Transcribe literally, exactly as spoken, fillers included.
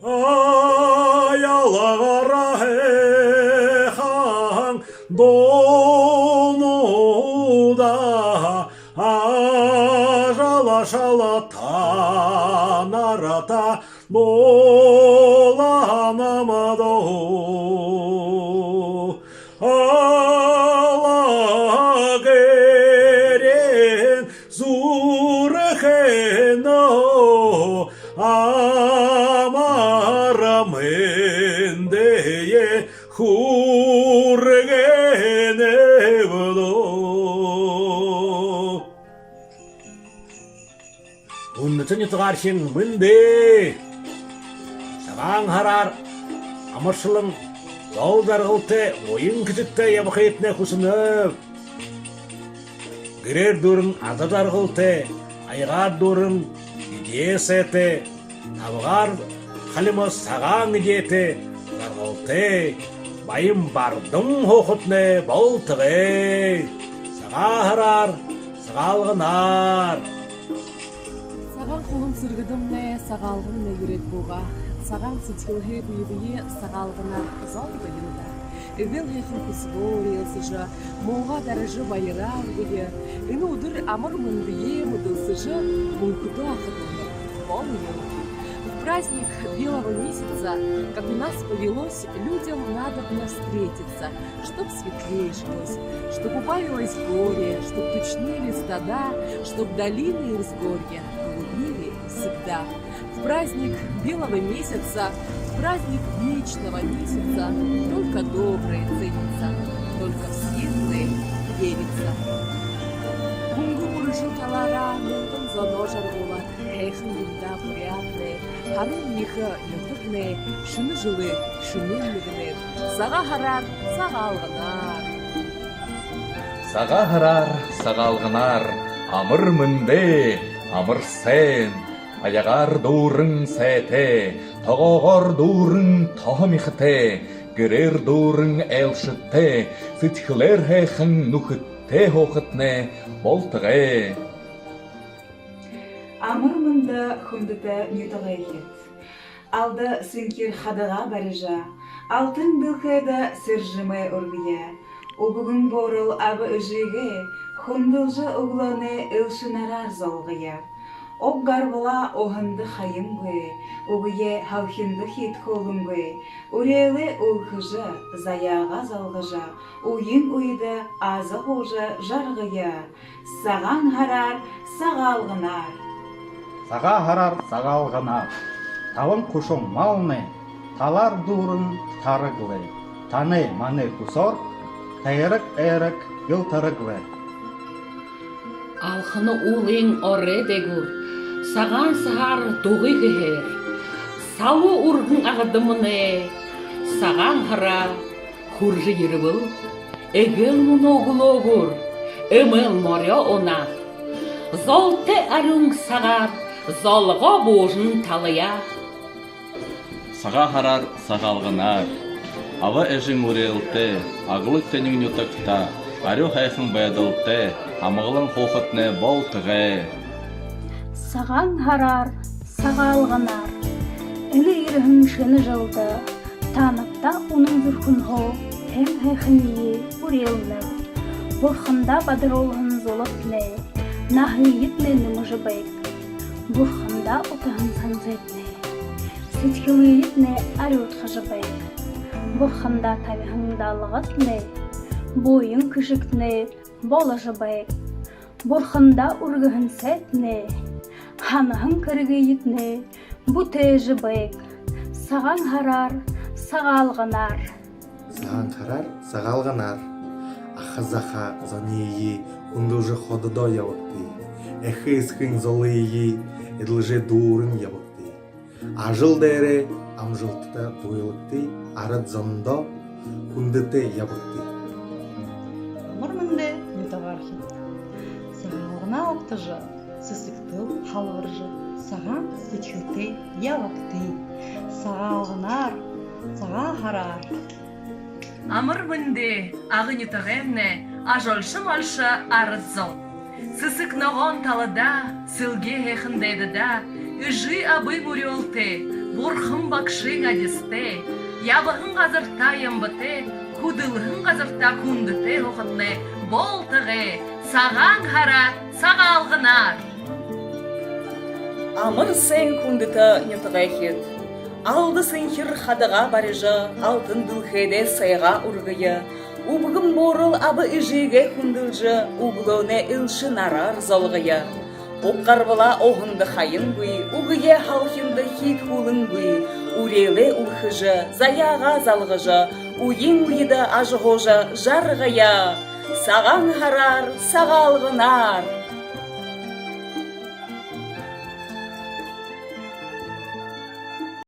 Аялгаараа һайхан дуунуудаа ажаллашалаа, танарта дуулаһан намда. Алагэрын зүрхэнһөө амар мэндые хүргэнэб даа. Үнэтэн нютагаархин, мэндэ! Сагаан һараар амаршалан, зол жаргалтай, буян хэшэгтэй ябахыетнай хүсэнэб. Гэрээр дүүрэн аза жаргалтай, аягаар дүүрэн эдеэ сайтай, табагаар халима сагаан эдеэтэй, жаргалтай, баян бардам һуухатнай болтогой. Сагаан һараар, Сагаалганаар! Сагаан хуһан сэргэдэмнай Сагаалган нэгэрэд буугаа. Сагаан сэдьхэлһээ бэе бэеэ Сагаалганаар золгоё даа. Эгээл һайхан хүсэбөө үреэлсэжэ, муугаа даража баяраар бэе. Энэ үдэр амар мэндые мэдэлсэжэ, мүнхэдөө ахатанар болоё. В праздник белого месяца, как у нас повелось, людям надобно встретиться, чтоб светлее жилось, чтоб убавилось горе, чтоб тучнели стада, чтоб долины и взгорья голубели всегда. В праздник белого месяца, в праздник вечного месяца только доброе ценится, только в светлое верится. Хүнгэн үрэшэл талаараа мүнгэн зоноо жаргуулаад, һайхан юумэндэ буряаднай, харин ехэ нютагнай шэнэ жэлээр, шэнын нэгэнээр, Сагаан һараар, Сагаалганаар! Сагаан һараар, Сагаалганаар, амар мэндэ, амар сайн! Аягаар дүүрэн сайтай, тогоогоор дүүрэн тоһо мяхатай, гэрээр дүүрэн айлшадтай, сэдьхэлээр һайхан нүхэдтэй һуухатнай болтогой. Амар мэндэ, хүндэтэ нютагайхид! Алда сэнхир хадагаа барижа, алтан дэлхэйдэ сэржэмээ үргэе. Үбгэн буурал аба эжыгээ хүндэлжэ, үглөөнэй элшэ нараар золгоё. Уг гарбалаа уһанда хаянгүй, үгэеэ һалхинда хиидхүүлэнгүй, үреэлээ үлхэжэ, заяагаа залгажа, үеын үедэ аза һуужа жаргая. Сагаан һараар, Сагаалганаар! Сагаан һараар, Сагаалганаар! Табан хушуун малнай талаар дүүрэн тараг лэ. Танай манай хүсөөр тайраг айраг гэлтэрэг лэ. Алхана уулын орой дээгүүр сагаан саһаар дугы хэһээр, салуу үргэн Агадамнай Сагаан һараа хүрэжэ ерэбэл, эгээл мүнөө үглөөгүүр эмээл морёо унаа. Золтой арюун сагаар золгоо буужан талая. Сагаан һараар, Сагаалганаар! Аба эжын үреэлтэй, аглаг тэнюун нютагта арюун һайхан байдалтай, амгалан һуухатнай болтогой. Сагаан һараар, Сагаалганаар! Энэ ерэһэн шэнэ жэлдэ танадта үнэн зүрхэнһөө һайн һайханиие үреэлнэб. Бурханда бадаруулһан зулатнай наһыетнай нэмэжэ байг. Бурханда утаһан сансайтнай сэдьхэлыетнай арюудхажа байг. Бурханда табиһан далгатнай буян хэшэгтнай боложо байг. Бурханда үргэһэн сайтнай, һанаһан хэрэгыетнай бүтээжэ байг. Сагаан һараар, Сагаалганаар! Сагаан һараар, Сагаалганаар! Аха заха зониие хүндэлжэ хододоо ябагты. Эхэ эсэгын золые эдлэжэ дүүрэн ябагты. Ажал дээрээ амжалтатай туйлагты, арад зондоо хүндэтэй ябагты. Амар мэндэ, нютагаархин! Сагаалганаа угтажа, сэсэгтэл һалбаржа, сагаан сэдьхэлтэй ябагты. Сагаалганаар, Сагаан һараар! Амар мэндэ, Ага нютагаймнай ажалша малша арад зон! Сэсэг ногоон талада, сэлгеэ һайхан дайдада эжы абын үреэлтэй, Бурхан багшын адистай, ябаһан газартаа ямбатай, хүдэлһэн газартаа хүндэтэй һуухатнай болтогой. Сагаан һараар, Сагаалганаар! Амар сайн, хүндэтэ нютагайхид! Алда сэнхир хадагаа барижа, алтан дэлхэйдээ сайгаа үргэе. Үбгэн буурал аба эжыгээ хүндэлжэ, үглөөнэй элшэ нараар золгоё. Уг гарбалаа уһанда хаянгүй, үгэеэ һалхинда хиидхүүлэнгүй, үреэлээ үлхэжэ, заяагаа залгажа, үеын үедэ ажаһуужа жаргая. Сагаан һараар, Сагаалганаар!